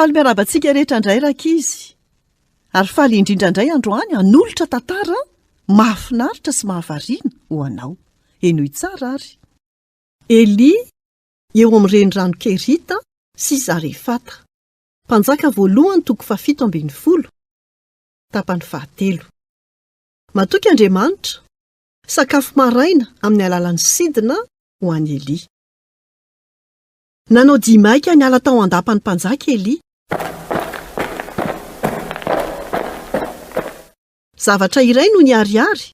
Faly miarahaba antsika rehetra indray rankizy. Ary faly indrindra indray androany hanolotra tantara mahafinaritra sy mahavariana ho anao. Henoy tsara ary. Elia eo amin'ny renirano Kerita sy Zarefata. Mpanjaka voalohany toko fahafito ambinifolo, tapany fahatelo. Matoky Andriamanitra, sakafo maraina amin'ny alalan'ny sidina ho an'i Elia. Nanao dia maika niala tao an-dapan'ny mpanjaka Elia. Zavatra iray no niharihary,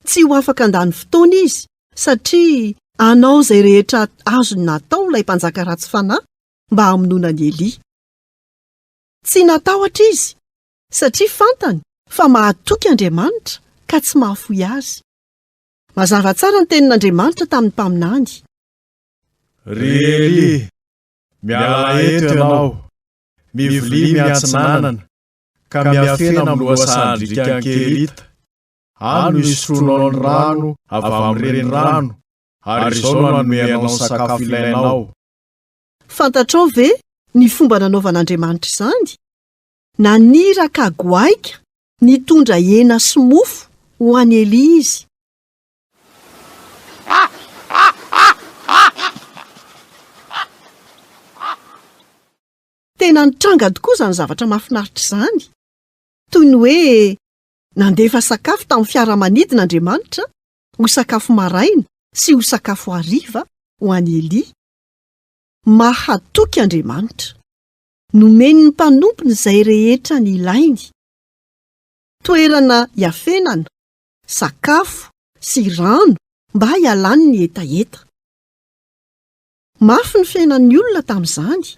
tsy ho afaka handany fotoana izy satria hanao izay rehetra azony natao ilay mpanjaka ratsy fanahy mba hamonoana an'i Elia. Tsy natahotra izy satria fantany fa mahatoky Andriamanitra ka tsy mahafoy azy. Mazava tsara ny tenin'Andriamanitra tamin'ny mpaminany. Ry Elia, miala eto ianao, mivilia miatsinanana, ka miafena amin'ny lohasahan-driakan'i Kerita. Any no hisotroanao ny rano avy amin'ny renirano, ary izao no hanome anao ny sakafo ilainao. Fantatrao ve ny fomba nanaovan'Andriamanitra izany? Naniraka goaika nitondra hena sy mofo ho an'i Elia izy. Tena nitranga tokoa izany zavatra mahafinaritra izany. Toy ny hoe nandefa sakafo tamin'ny fiaramanidina Andriamanitra ho sakafo maraina sy ho sakafo hariva ho an'i Elia. Mahatoky Andriamanitra. Nomeny ny mpanompony izay rehetra nilainy. Toerana hiafenana, sakafo sy rano mba hialany ny hetaheta. Mafy ny fiainan'ny olona tamin'izany.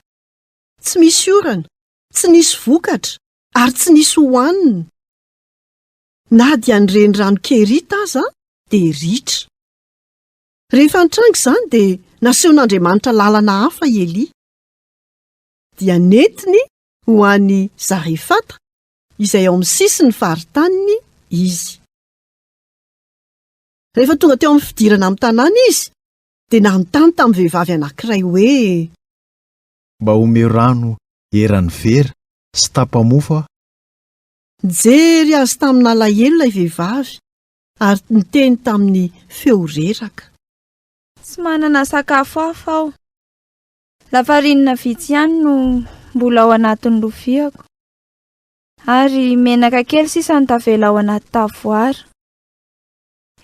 Tsy misy orana, tsy nisy vokatra ary tsy nisy hohanina. Na dia ny renirano Kerita aza dia ritra. Rehefa nitranga izany dia nasehon'Andriamanitra lalana hafa i Elia. Dia nentiny ho any Zarefata, izay ao amin'ny sisin'ny faritaniny, izy. Rehefa tonga teo amin'ny fidirana amin'ny tanàna izy, dia nanontany tamin'ny vehivavy anankiray hoe. Mba omeo rano eran'ny vera sy tapa-mofo aho. Nijery azy tamin'alahelo ilay vehivavy ary niteny tamin'ny feo reraka. Tsy manana sakafo hafa aho. Lafarinina vitsy ihany no mbola ao anatin'ny loviako. Ary menaka kely sisa no tavela ao anaty tavoara.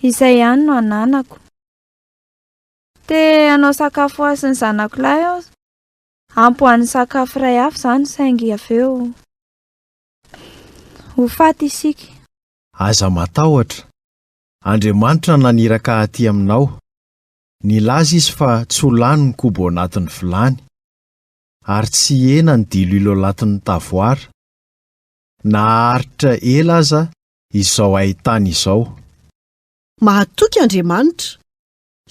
Izay ihany no ananako. Te hanao sakafo ho ahy sy ny zanako lahy aho. Ampy ho an'ny sakafo iray hafa izany saingy avy eo ho faty isika. Aza matahotra. Andriamanitra naniraka ahy aty aminao. Nilaza izy fa tsy ho lany ny koba ao anatin'ny vilany, ary tsy hihena ny diloilo ao anatin'ny tavoara, na haharitra ela aza izao haintany izao. Mahatoky Andriamanitra,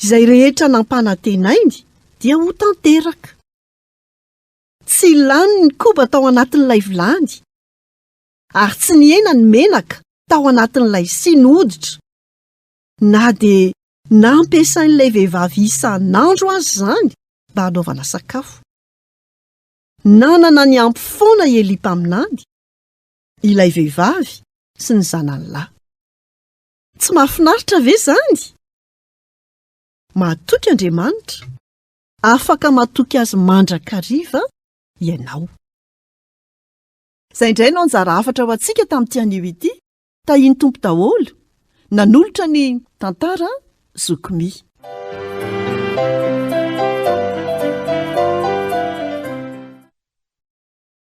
izay rehetra nampanantenainy dia ho tanteraka. Tsy lany ny koba tao anatin'ilay vilany, ary tsy nihena ny menaka tao anatin'ilay siny hoditra, na dia nampiasain'ilay vehivavy isan'andro aza izany mba hanaovana sakafo. Nanana ny ampy foana i Elia mpaminany, ilay vehivavy sy ny zanany lahy. Tsy mahafinaritra ve izany? Mahatoky Andriamanitra, afaka matoky Azy mandrakariva ianao. Izay indray no anjara hafatra ho antsika tamin'ity anio ity. Tahian'ny Tompo daholo. Nanolotra ny tantara Zoky Mi.